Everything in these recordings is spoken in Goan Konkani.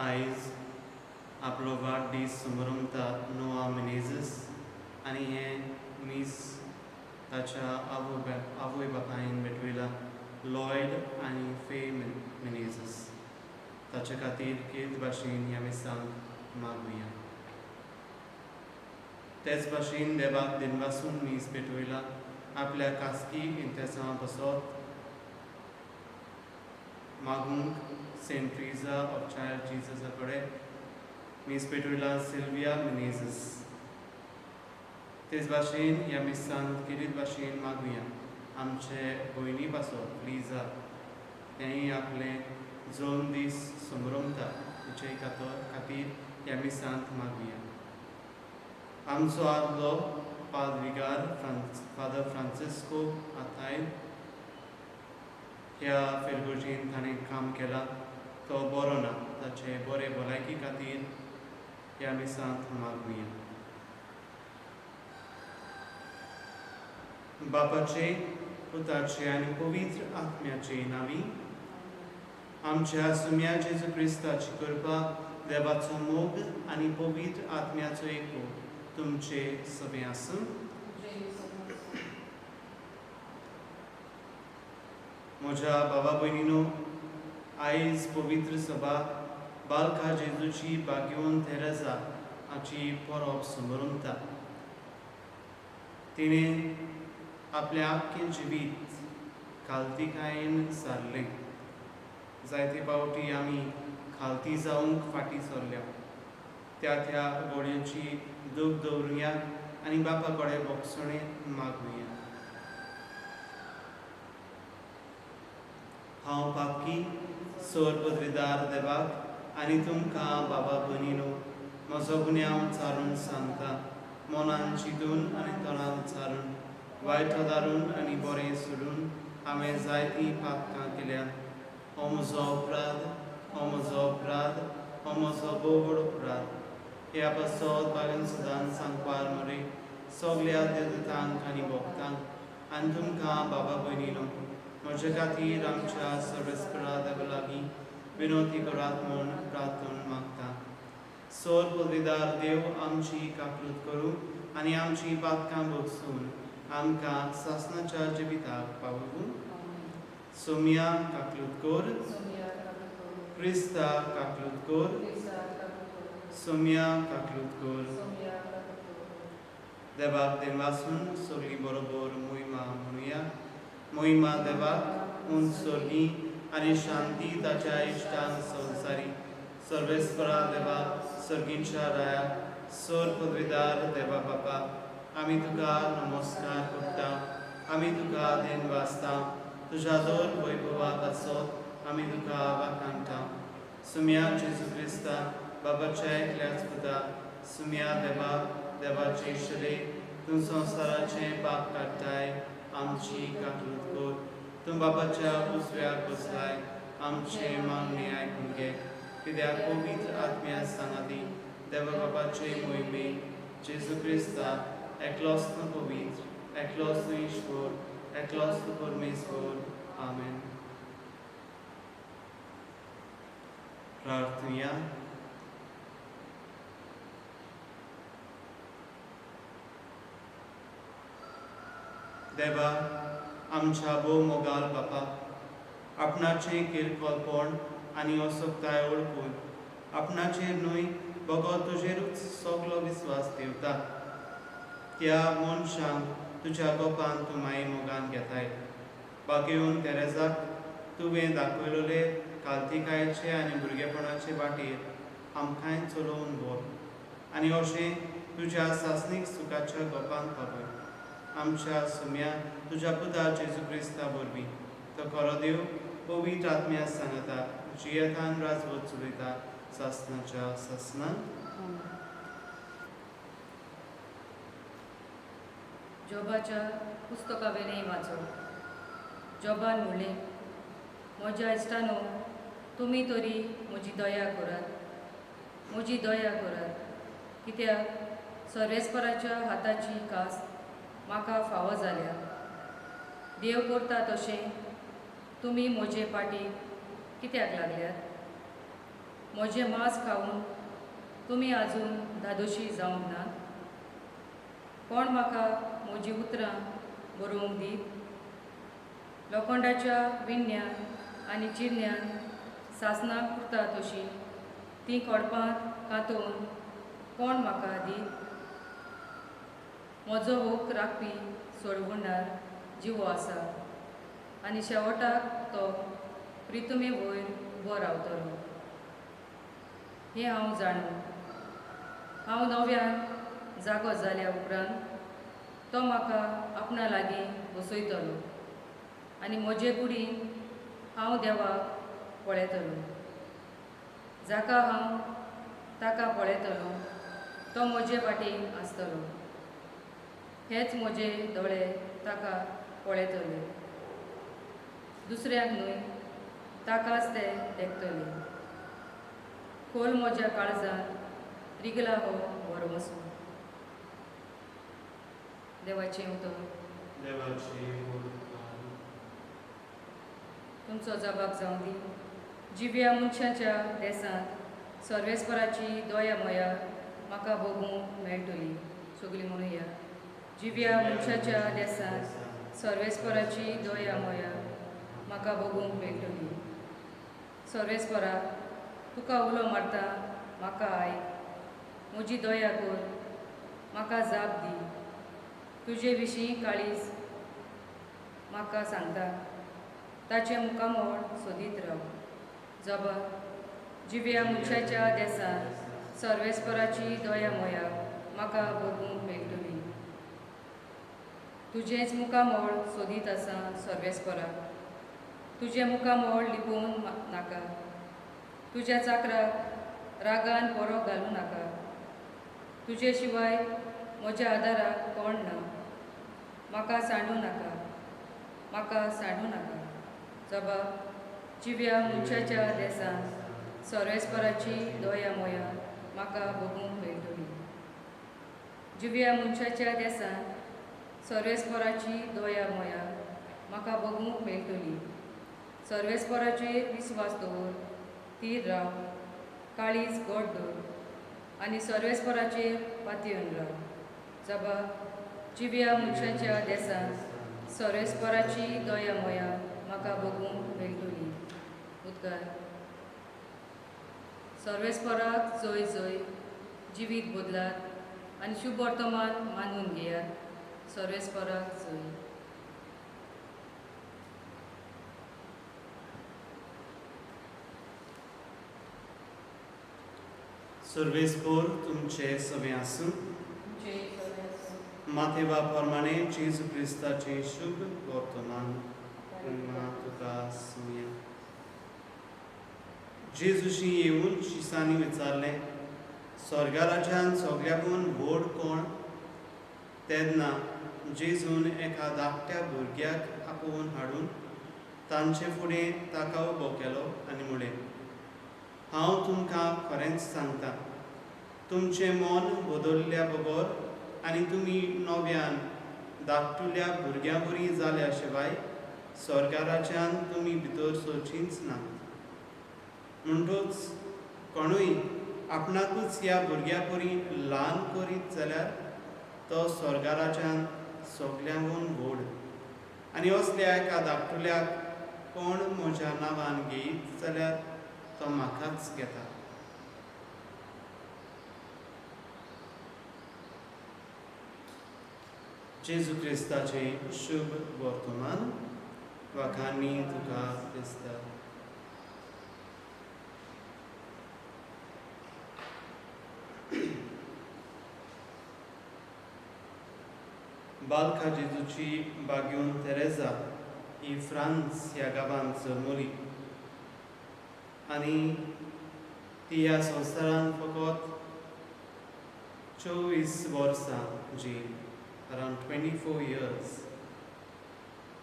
आयज आपलो वाडदीस समरमता नोआ मिनेझीस आनी हें मीस ताच्या आवय बापायन भेटयला लॉयड आनी फे मिनेझीस. ताचे खातीर खेद भाशेन ह्या मिसांक मागुया. तेच भाशेन देवाक दिनवासून मीस पेटयला आपल्या खासगी इंतेसांव बसत मागूंक सेंट ट्रिजा ऑफ चायल्ड जिजसा कडेन मीस पेटयला सिल्विया मिनेझीस. तेच भाशेन ह्या मिसांत खेरीत भाशेन मागुया आमचे भयणी पासत लिजा, तेंय आपले जल्म दीस समरमता, तिचे खातीर ह्या मिसांत मागुया. आमचो आदलो पादविगार फादर फ्रांसिस्को आताय ह्या फिरगर्जेन ताणें काम केलां, तो बरो ना, ताचे बरे भलायकी खातीर ह्या मिसांत मागुया. बापाचे, पुताचे आनी पवित्र आत्म्याचे नांवी आमच्या सुम्या जेजू क्रिस्ताची कृपा, देवाचो मोग आनी पवित्र आत्म्याचो एको तुमचे सगळें आसूं. म्हज्या बाबा भयणीनो, आयज पवित्र सभा बालका जेजूची भाग्यवंत तेरेजा हाची परब समरमता. तिणें आपलें आख्खें जिवीत खालतीकायेन सारलें. जायते फावटी आमी खालती जावंक फाटीं सरल्या. त्या त्या गोडयांची दूख दवरुया आनी बापा कडेन भोगसणें मागुया. हांव पापी सोर पदवीदार देवाक आनी तुमकां बाबा भयणीनो म्हजो गुन्यांव चारून सांगता. मनान चिंतून आनी तोंडान चारून, वायट दारून आनी बरें सोडून हांवें जायतीं पातकां केल्यात. हो म्हजो अपराध, हो म्हजो अपराध, हो म्हजो भोव व्हड अपराध. ह्या पासत बागेन सदांच सांगपार मरे सगल्या देवतांक आनी भक्तांक आनी तुमकां बाबा भयणीनो म्हजे खातीर आमच्या सर्वेस्परा देवा लागीं विनवती करात म्हूण प्रार्थना मागता. सोर पदवीदार देव आमची काकलूत करूं आनी आमची पातकां भोगसून आमकां सासणाच्या जिविताक पावोवं. सोम्या काकलूत कर, क्रिस्ता काकलूत कर, सोम्या काकलूत कर. देवाक देवासून सगळीं बरोबर मोहिमा म्हणुया. मोहिमा देवाक उंच स्वर्गी आनी शांती ताच्या इश्टांक संवसारी. सर्वेस्परा देवा, सर्गींच्या राया, सोर पदवीदार देवा बापा, आमी तुका नमस्कार करता, आमी तुका देन वाचता. तुज्या दर वैभवा पासत आमी तुका वाखाणटा. सुम्या जेजू क्रिस्ता, बाबाच्या एकल्याच पुता, सुम्या देवा, देवाचे शरे, तूं संवसाराचें पाप काडटाय, आमची काकलूत कर. तूं बाबाच्या उजव्याक बसलाय, आमचे मागणे आयकून घे. कित्याक पवित्र आत्म्या सांगाती देवा बाबाचे मोहिमे जेजू क्रिस्ता एकलोच तूं पवित्र, एकलोच तूं ईश्वर, एकलोच तूं परमेश्वर. आमेन. प्रार्थुया. देवा, आमच्या भोव मोगाल बापा, आपणाचें किरकोळपण आनी असक्ताय वळखून आपणाचेर न्हय बगर तुजेरूच सगलो विस्वास ठेवता त्या मनशांक तुज्या गोपान तूं माई मोगान घेताय. बागेवन तेरेजाक तुवें दाखयलेले कालतिकायेचे आनी भुरगेपणाचे वाटेर आमकांय चलोवन व्हर आनी अशें तुज्या सासणीक सुखाच्या गोपान पावय. आमच्या सुम्या तुज्या पुता जेजू क्रिस्ता वरवीं, तो खरो देव पवित्र आत्म्या सांगता जियेतान राजवत चलयता सासनाच्या सासनाक. जोबाच्या पुस्तकावेलें वाचो. जोबान म्हणलें, म्हज्या इश्टानो, तुमी तरी म्हजी दया करात, म्हजी दया करात, कित्याक सर्वेस्पराच्या हाताची कास म्हाका फावो जाल्या. देव करता तशें तुमी म्हजे पाटी कित्याक लागल्यात? म्हजें मांस खावन तुमी आजून धादोशी जावंक ना? कोण म्हाका म्हजीं उतरां बरोवंक दीत? लोखंडाच्या विण्ण्यान आनी चिरण्यान सासणां पुरता तशीं तीं कोडपांत कांतोवन कोण म्हाका दीत? म्हजो हूक राखपी सोडवणार जिवो आसा आनी शेवटाक तो प्रितुमे वयर उबो रावतलो हें हांव जाणू. हांव नव्यान जागो जाल्या उपरांत तो म्हाका आपणा लागीं बसयतलो आनी म्हजे कुडीन हांव देवाक पळयतलो. जाका हांव ताका पळयतलो तो म्हजे वाटेन आसतलो. हेच म्हजे दोळे ताका पळयतले, दुसऱ्याक न्हय, ताकाच ते देखतले. खोल म्हज्या काळजांत रिगला हो भरवंसो. देवाचें उतर. देवाचे उपकार. तुमचो जबाब जावं दी. जिव्या मनशाच्या देसांत सर्वेस्पराची दया मया म्हाका भोगूंक मेळटली. सगळीं म्हणुया, जिव्या मनशाच्या देसांत सर्वेस्पराची दया मया म्हाका भोगूंक मेळटली. सर्वेस्परा, तुका उलो मारता, म्हाका आयक. म्हजी दया कर, म्हाका जाप दी. तुजे विशीं काळीज म्हाका सांगता, ताचें मुखामळ सोदीत राव. जबा, जिव्या मनशाच्या देसांत सर्वेस्पराची दया मया म्हाका भोगूंक मेळटली. तुजेंच मुखामळ सोदीत आसा सर्वेस्परा, तुजें मुखामळ लिपोवन नाका. तुज्या चाकराक रागान पोरो घालूं नाका. तुजे शिवाय म्हज्या आदाराक कोण ना. म्हाका सांडूं नाका, म्हाका सांडूं नाका. जबाब, जिव्या मनशाच्या देसांत सर्वेस्पराची दया मया म्हाका भोगूंक मेळटली. जिव्या मनशाच्या देसांत सर्वेस्पराची दया मया म्हाका भोगूंक मेळटली. सर्वेस्पराचेर विस्वास दवर, थीर राव, काळीज गोड दवर आनी सर्वेस्पराचेर पातयेवन राव. जबाब, जिव्या मनशाच्या देसांत सर्वेस्पराची दया मया म्हाका भोगूंक मेळटली. उद्गार. सर्वेस्पराक जय जय. जिवीत बदलात आनी शुभ वर्तमान मानून घेयात. सर्वेस्पराक जय. सर्वेस्पोर तुमचे सवे आसूं. माथेवा प्रमाणे जेजू क्रिस्ताचें शुभ वर्तमान. तुका सुया. जेजूशी येवन शिसांनी विचारलें, स्वर्गा राज्यान सगळ्याकून व्हड कोण? तेन्ना जेजून एका धाकट्या भुरग्याक आपोवन हाडून तांचे फुडें ताका उबो केलो आनी म्हणलें, हांव तुमकां खरेंच सांगता, तुमचें मन बदलल्या बगर आनी तुमी नव्यान धाकटुल्या भुरग्यां बरी जाल्या शिवाय स्वर्गा राज्यान तुमी भितर सरचींच ना. म्हणटूच कोणूय आपणाकूच ह्या भुरग्यां परी ल्हान करीत जाल्यार तो स्वर्गा राज्यान सगल्यांकून व्हड. आनी असल्या एका धाकटुल्याक कोण म्हज्या नांवान घेयत जाल्यार तो म्हाकाच घेता. जेजू क्रिस्ताचें शुभ वर्तमान. वाखांनी तुका दिसता. बालका जेजूची बाग्योन तेरेजा ही फ्रांस ह्या गांवांत जल्मली आनी ती ह्या संवसारांत फकत 24 वर्सां जी, अरावंड 24 इयर्स.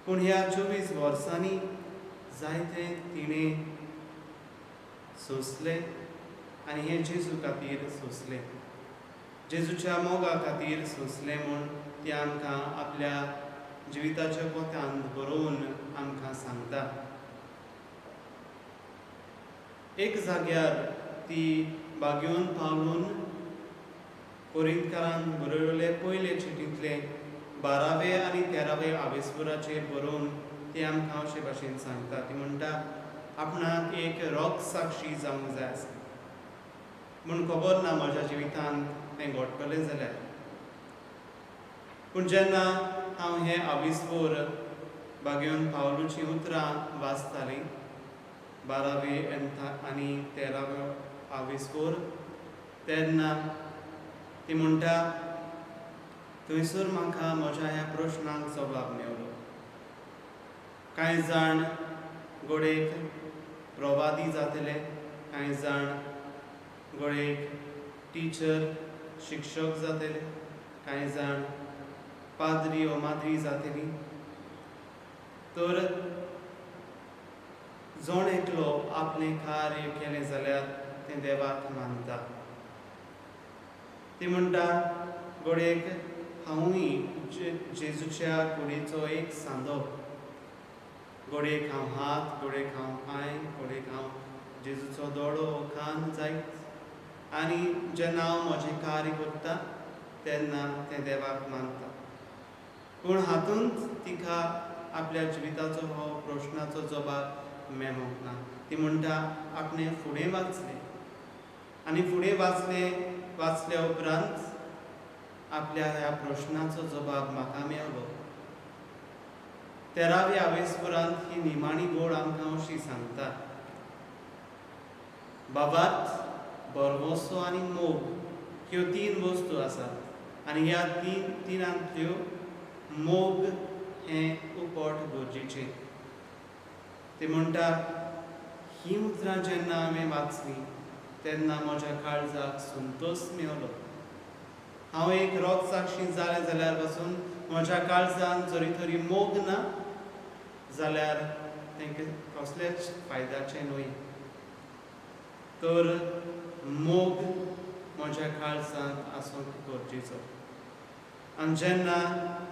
पूण ह्या 24 वर्सांनी जायते तिणें सोंसलें आनी हें जेजू खातीर सोंसलें, जेजूच्या मोगा खातीर सोंसलें म्हूण ती आमकां आपल्या जिविताच्या पोत्यांत बरोवन आमकां सांगता. एक जाग्यार ती बागेवन पावलून कोरिंतकारांक बरयलेले पयले चिटींतले 12वे आनी 13वे आवेस्पुराचेर बरोवन ती आमकां अशे भाशेन सांगता. ती म्हणटा आपणाक एक रोग साक्षी जावंक जाय आसली म्हूण खबर ना म्हज्या जिवितांत तें घडटलें जाल्यार, पूण जेन्ना हांव हें आविस्पोर बागेवन पावलूचीं उतरां वाचतालीं 12वे आनी 13वे आविस्पोर, तेन्ना ती म्हणटा थंयसर म्हाका म्हज्या ह्या प्रश्नाक जबाब मेवलो. कांय जाण गोडेक प्रवादी जातले, कांय जाण गोडेक टिचर शिक्षक जातले, कांय जाण पाद्री ओ माद्री जातली. तर जण एकलो आपलें कार्य केलें जाल्यार तें देवाक मानता. ती म्हणटा गोडेक हांवूय जेजूच्या कुडीचो एक सांदो, गोडेक हांव हात, गोडेक हांव पांय, गोडेक हांव जेजूचो दोळो कान जायत, आनी जेन्ना हांव म्हजें कार्य करता तेन्ना तें देवाक मानता. पूण हातूंत तिका आपल्या जिविताचो हो प्रश्नाचो जबाब मेळोंक ना. ती म्हणटा आपणें फुडें वाचलें आनी फुडें वाचल्या उपरांत आपल्या ह्या प्रश्नाचो जबाब म्हाका मेळ्ळो. 13व्या आवेस्पुरांत ही निमाणी गोड आमकां अशी सांगता, बाबात भरवंसो आनी मोग ह्यो 3 वस्तू आसात आनी ह्या तिनांतल्यो मोग हें उपट गरजेचें. ते म्हणटा हीं उतरां जेन्ना हांवें वाचलीं तेन्ना म्हज्या काळजाक संतोश मेवलो. हांव एक रोग साक्षी जालें जाल्यार पासून म्हज्या काळजान जरी तरी मोग ना जाल्यार तें कसलेच फायद्याचें न्हय. तर मोग म्हज्या काळजांत आसूंक गरजेचो. आनी जेन्ना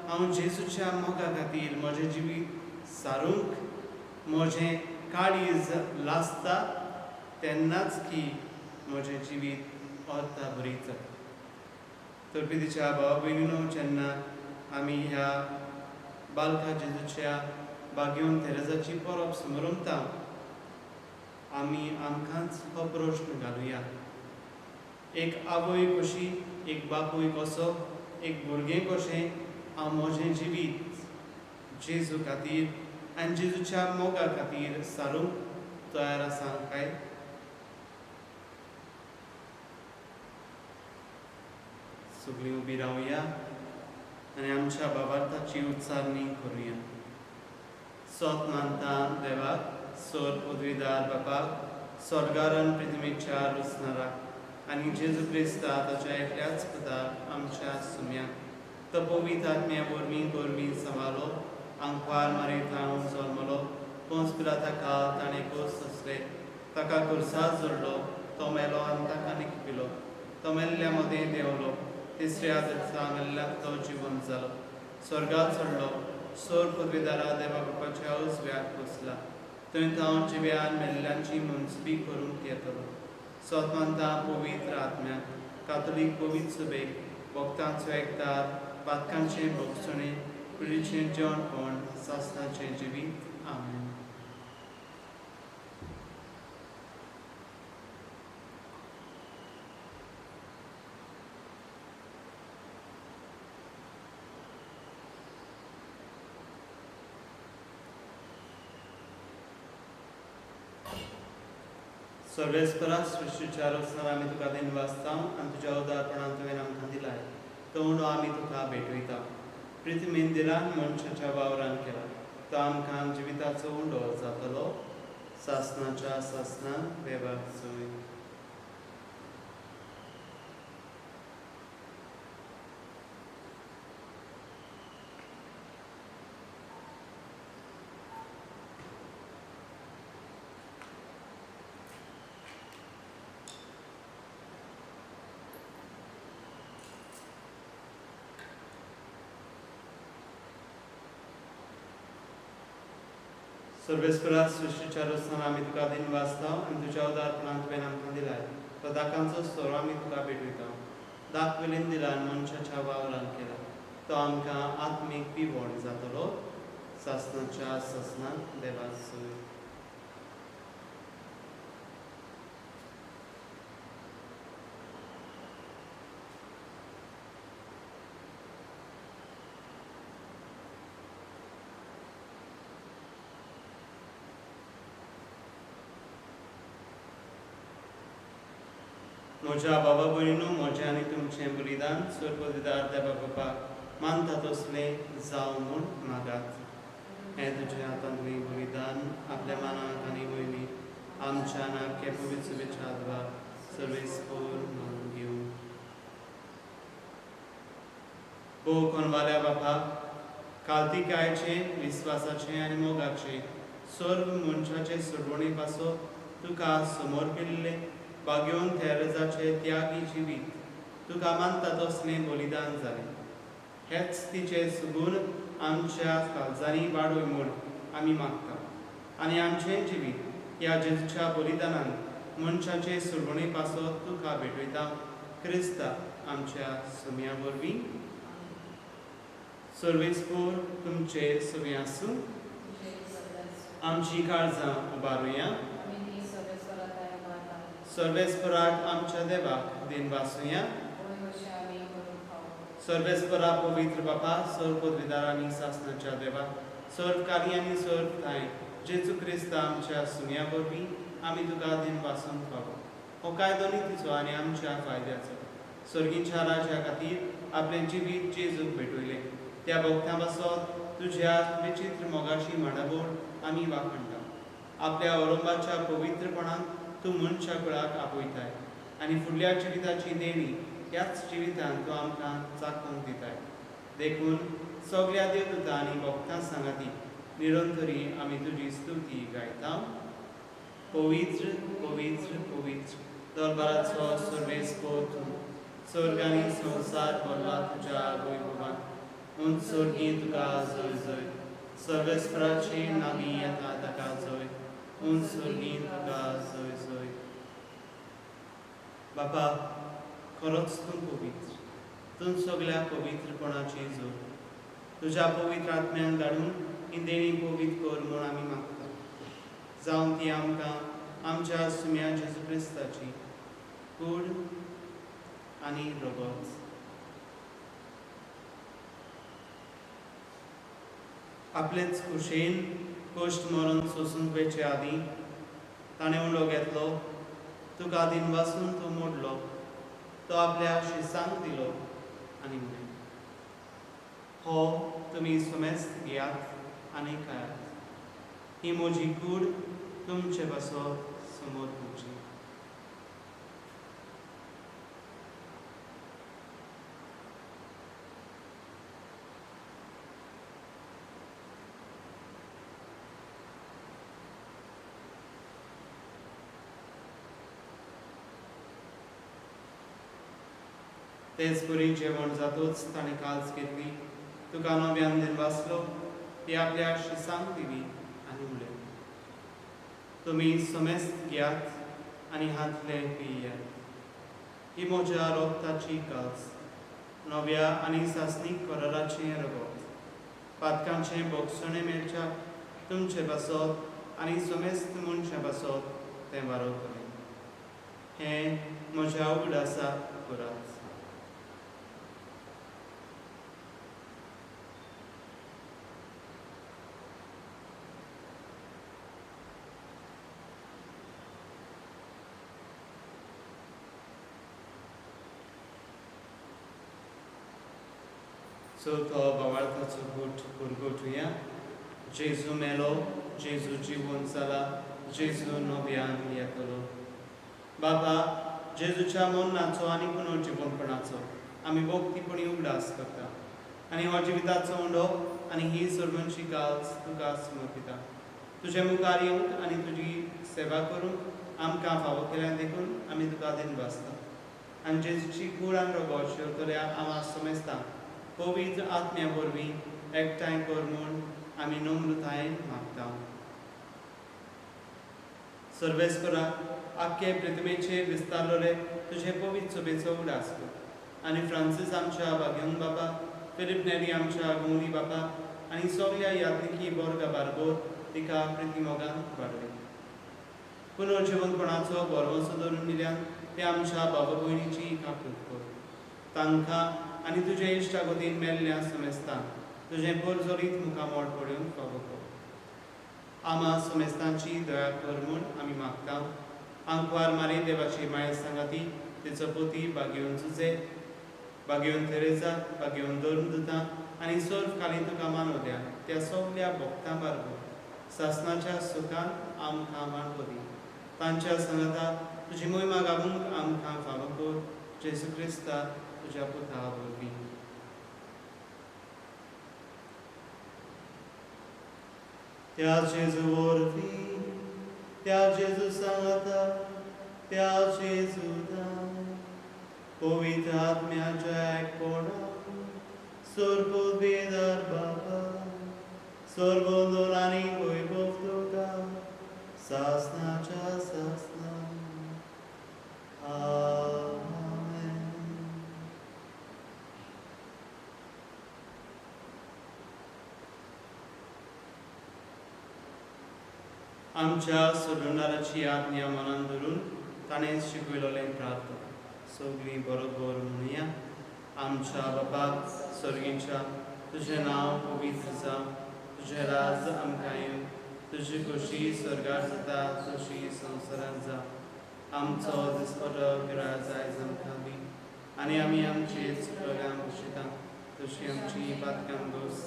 हांव जेजूच्या मोगा खातीर म्हजें जिवीत सारूंक म्हजें काळीज लासता तेन्नाच की म्हजें जिवीत अर्था बरीत जाता. तर पितीच्या भावा भयणीनो, जेन्ना आमी ह्या बालका जेजूच्या बागेवन तेरेजाची परब समरमता आमी आमकांच हो प्रश्न घालुया. एक आवय कशी, एक बापूय कसो, एक भुरगें कशें हांव म्हजें जिवीत जेजू खातीर आनी जेजूच्या मोगा खातीर सारूंक तयार आसा काय? सगळीं उबी रावया आनी आमच्या बाबार्थाची उच्चारणी करुया. सोत मानता देवाक, सोर पदवीदार बापाक, स्वर्गारन पृथ्वीच्या रुसणाराक आनी जेजू क्रिस्ता ताच्या एकल्याच पुताक आमच्या सुम्याक तो पवित्र आत्म्या वरवीं गोरवीं सांबाळो, आंकवार मारी थावन जल्मलो, पोंस पिलाता काल ताणें कोस सोंसले, ताका कुर्सार जोडलो, तो मेलो आनी ताका निखपिलो, तो मेल्ल्या मदें देंवलो, तिसऱ्या दिसा मेल्ल्याक तो जिवंत जालो, स्वर्गात चडलो, सोर पदवीदारा देवा बापाच्या उजव्याक बसला, थंय थावन जिव्यान मेल्ल्यांची मनसुबी करूंक येतलो. सोत मानता पवित्र आत्म्याक, कातोलीक पवित्र सुबेक, भक्तांचो एकतार, पातकांचें भोगसणें, कुडीचें जेवणपण, सासणाचें जिवीत. आमेन. सर्वेस्परा सृश्टीच्या रचणार आमी तुका दिनवासता आनी तुज्या उदारपणान तुवें आमकां दिलाय तो उंडो आमी तुका भेटयता. पृथ्वीन दिलान मनशाच्या वावरान केला तो आमकां जिविताचो उंडो जातलो. सासणाच्या सासणान देवाक जय. सर्वेस्परा सृश्टीच्या रचणार आमी तुका दिनवासता आनी तुज्या उदारपणान तुवें आमकां दिलाय तो दाकांचो सोरो आमी तुका भेटयता. दाक वेलीन दिला मनशाच्या वावरान केला तो आमकां आत्मीक पिवण जातलो. सासनाच्या सासनाक देवा सोय. म्हज्या बाबा भयणीनो, म्हजें आनी तुमचें बलिदान स्वर्गदिदार देवा बापाक मानता तसलें जावं म्हूण मागात. हें तुज्या हातांतलें बलिदान आपल्या मानाक आनी वयली आमच्या नाक्या पवित्र शुभेच्छा आदवाक सर्वेस्पोर मानून घेवं. भोव कोनवाल्या बापा, कालतिकायचें, विस्वासाचें आनी मोगाचें सर्व मनशाचे सोडवणे पासत तुका समर्पिल्लें बागेवन तेरजाचे त्यागी जिवीत तुका मानता तसलें बलिदान जालें. हेच तिचें सुगून आमच्या काळजांनी वाडोय म्हूण आमी मागता आनी आमचें जिवीत ह्या जेजूच्या बलिदानान मनशाचे सोडवणे पासत तुका भेटयता. क्रिस्ता आमच्या सुम्या वरवीं. सर्वेस्पोर तुमचे सुमे आसूं. आमची काळजां उबारुया. सर्वेस्पराक आमच्या देवाक दिन वासुया. सर्वेस्परा पवित्र बापा, सर्व पदवीदार आनी सासनाच्या देवा, सर्व कार्य आनी सर्व ठांय जेजू क्रिस्ता आमच्या सुम्या वरवीं आमी तुका दिन वासूंक फावो. हो कायदो नितीचो आनी आमच्या फायद्याचो. सर्गीच्या राज्या खातीर आपलें जिवीत जेजूक भेटयलें त्या भक्तां पासत तुज्या विचित्र मोगाची मांडावळ आमी वाखणटा. आपल्या अवलंबाच्या पवित्रपणान तूं मनशा कुळाक आपयताय आनी फुडल्या जिविताची देणी ह्याच जिवितान तूं आमकां चाखूंक दिताय. देखून सगल्या देवदूतां आनी भक्तां सांगाती निरंतरी आमी तुजी स्तुती गायता. पवित्र पवित्र पवित्र दरबाराचो सर्वेस्पोर तूं, स्वर्ग आनी संवसार भरला तुज्या वैभवान. उंच स्वर्गी तुका जय जय. सर्वेस्पराचे नामी येता ताका जय. उंच स्वर्गी तुका जय जय. बापा, खरोच तूं पवित्र, तूं सगल्या पवित्रपणाची जोड. तुज्या पवित्र आत्म्यान धाडून ही देणी पवित्र कर म्हूण आमी मागता. जावन ती आमकां आमच्या सुम्या जेजू क्रिस्ताची कूड आनी रगत. आपलेच खुशेन कश्ट मरण सोसूंक वयचे आदीं ताणें उलो घेतलो, तुका दिनवासून तो मोडलो, तो आपल्या शिसांक दिलो आनी म्हणलें, हो तुमी समेस्त घेयात आनी खायात. ही म्हजी कूड तुमचे पासत समोर तुमची. तेच परी जेवण जातूच ताणें काल्स घेतली, तुका नव्यान दिनवासलो, ती आपल्या शिसांक दिली आनी म्हणलें, तुमी समेस्त घेयात आनी हातले पियात. ही म्हज्या रोगताची काल्स, नव्या आनी सासणीक कराराचें रगत. पातकांचें भोगसणें मेळच्या तुमचे पासत आनी समेस्त मनशां पासत तें वारवतलें. हें म्हज्या उगडासाक करात. चवथो बावार्थाचो गूट पुरगोटुया. जेजू मेलो, जेजू जिवन जाला, जेजू नव्यान येतलो. बाबा, जेजूच्या मरणाचो आनी पुनर्जिवनपणाचो आमी भक्तीपणी उगडास करता आनी हो जिविताचो उंडो आनी ही सर्वांची काल्स तुका समर्पिता. तुजे मुखार येवंक आनी तुजी सेवा करूंक आमकां फावो केल्या देखून आमी तुका दिनवासता. आनी जेजूची कूड आनी रगत शेवतल्या आमा समेस्तांक पवित्र आत्म्या वरवीं एकठांय कर म्हूण आमी नम्रतायेन मागता. सर्वेस्परा आख्खे प्रतिमेचेर विस्तारलोले तुजे पवित्र सभेचो उडास कर आनी फ्रांसीस आमच्या बागेवन बाबा, फिलीप नेरी आमच्या गोंगली बाबा आनी सगल्या यात्रिकी बोर्गा बारबोर तिका प्रिती मोगान वाडय. पुनर्जिवंतपणाचो भरवंसो धरून दिल्यान ते आमच्या बाबा भयणीची काकूत कर. तांकां आनी तुजे इश्टागतीन मेल्ल्या समेस्तांक तुजें पोरजोरीत मुखामोड पळोवन फावो कर. आमा समेस्तांची दया कर म्हूण आमी मागता. आंकवार मारी देवाची माये सांगाती तिचो पोती बागेवन जुजे, बागेवन तेरेजा, बागेवन धर्मदुतां आनी सर्व खाली तुका मानवल्या त्या सगल्या भक्तां बारबोर सासनाच्या सुखान आमकां मांडवो दी. तांच्या सांगाता तुजी मोहिमा गावूंक आमकां फावो कर, जेजू क्रिस्ता तुज्या पुता वरवीं. त्या जेजू वरवीं, त्या जेजू सांगाता, त्या जेजूतान, पवित्र आत्म्याच्या एकपणान, सर्वोद्वेदार बाबा, सर्वोदोर आनी वैभव तुका सासनाच्या सासना. आमेन. आमच्या सोडणाराची आज्ञा मनान धरून ताणें शिकयलेलें प्रार्थना सगळीं बरोबर म्हणुया. आमच्या बापा सर्गीच्या, तुजें नांव पवित्र जावं, तुजें राज आमकां येवं, तुजी खोशी स्वर्गार जाता तशी संवसारांत जावं. आमचो दिसपटो राज आयज आमकां दी आनी आमी आमचे चुकल्यांक बसयता तशी आमची पातकां दोस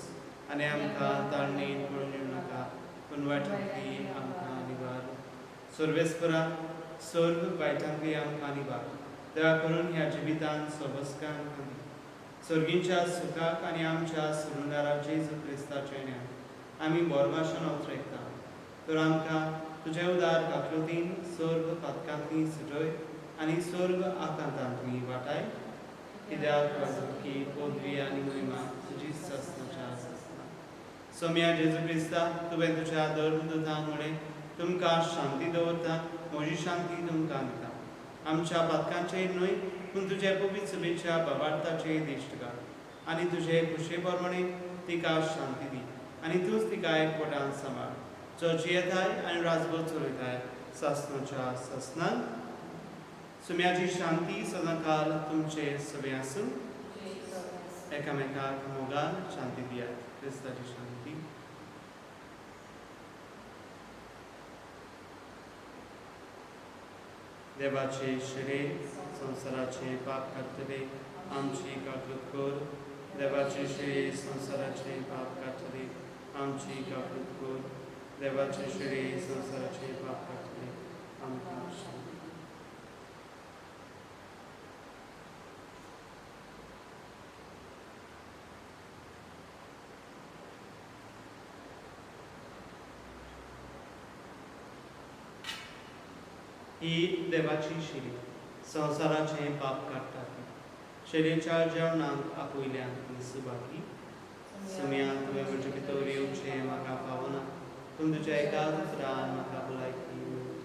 आनी आमकां ताळणेन पडून येवं नाका, पूण वायटांतली आमकां निवार. सर्वेस्परा, सर्व वायटांतली आमकां निवार. दया करून ह्या जिवितान सोबसकाय आमकां दी. सर्गींच्या सुखाक आनी आमच्या सुरुंदारा जेजू क्रिस्ताचें ज्ञान आमी बोरभाशण उतरायता. तर आमकां तुजे उदार काकलुतीन सर्व पातकांतली सुटय आनी सर्व आकांतांतली वाटाय. कित्याक वाजोवकी पदवी आनी महिमा तुजी सासनाच्या सासना. सोम्या जेजू क्रिस्ता, तुवें तुज्या धर्मदूतांक म्हणें, तुमकां शांती दवरता, म्हजी शांती तुमकां दिता. आमच्या पातकांचेर न्हय पूण तुजे पवित्र सभेच्या बाबार्थाचेर दिश्ट घाल आनी तुजे खुशे प्रमाणे तिका शांती दी आनी तूंच तिका एकवटान सांबाळ, जो जियेताय आनी राजभर चलयताय सासनाच्या सासनान. सुम्याची शांती सदांकाल तुमचे सगळे आसूं. एकामेकाक मोगान शांती दियात. क्रिस्ताची शांती. देवाचे शरीर संवसाराचे पाप काडटले, आमची काकूत कर. देवाचे शरीर संवसाराचे पाप काडटले, आमची काकूत कर. देवाचे शरीर संवसाराचे पाप काडटले, आमकां शांती. ही देवाची शिरी संवसाराचें पाप काडटा ती. शेरेच्या जेवणाक आपयल्यान सुबाकी. सुम्या, तुवें म्हजे भितर येवचें म्हाका फावना, पूण तुज्या एका उतरान म्हाका भलायकी मेळटली.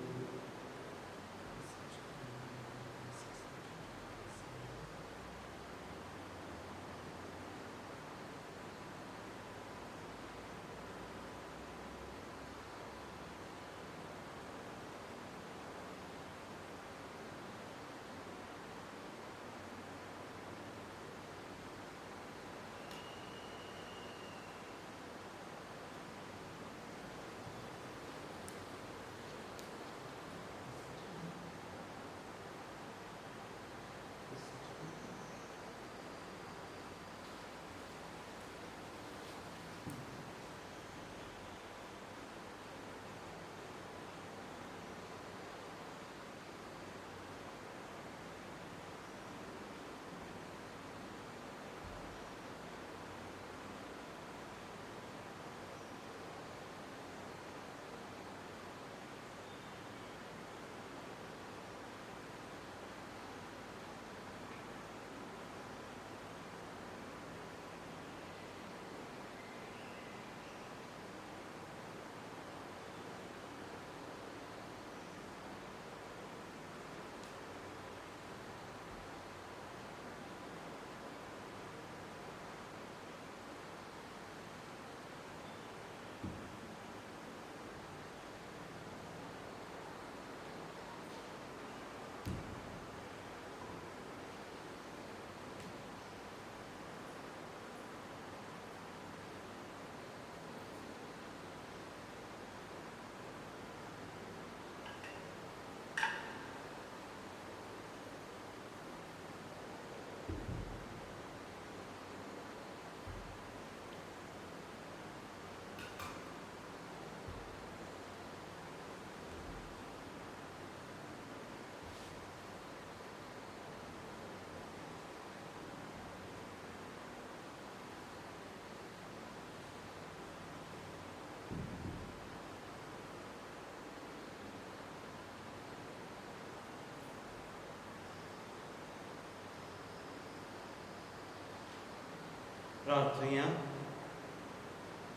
प्रार्थुया.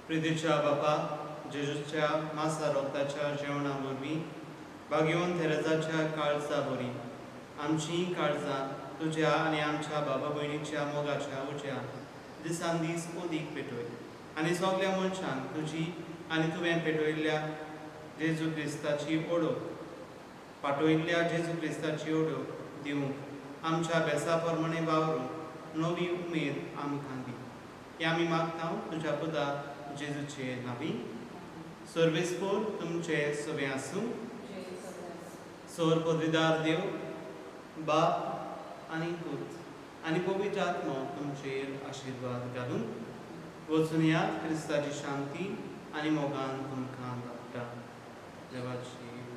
प्रितीच्या बापा, जेजूच्या मासा रोगताच्या जेवणा वरवीं भाग्यवंत तेरेजाच्या काळजा बरी आमचीं काळजां तुज्या आनी आमच्या बाबा भयणीच्या मोगाच्या उज्या दिसान दीस ओदीक पेटय आनी सगल्या मनशांक तुजी आनी तुवें पेटयल्ल्या जेजू क्रिस्ताची ओळख पाठयल्ल्या जेजू क्रिस्ताची ओळख दिवंक आमच्या बेसा प्रमाणे वावरूंक नवी उमेद आमकां दी. हें आमी मागता तुज्या पुता जेजूचे नांवी. सर्वेस्पोर तुमचे सगळें आसूं. सोर पदवीदार देव बाप आनी पूत आनी पवित्र आत्मो तुमचेर आशिर्वाद घालून. वचून यात, क्रिस्ताची शांती आनी मोगान तुमकां धाडटा. देवाची.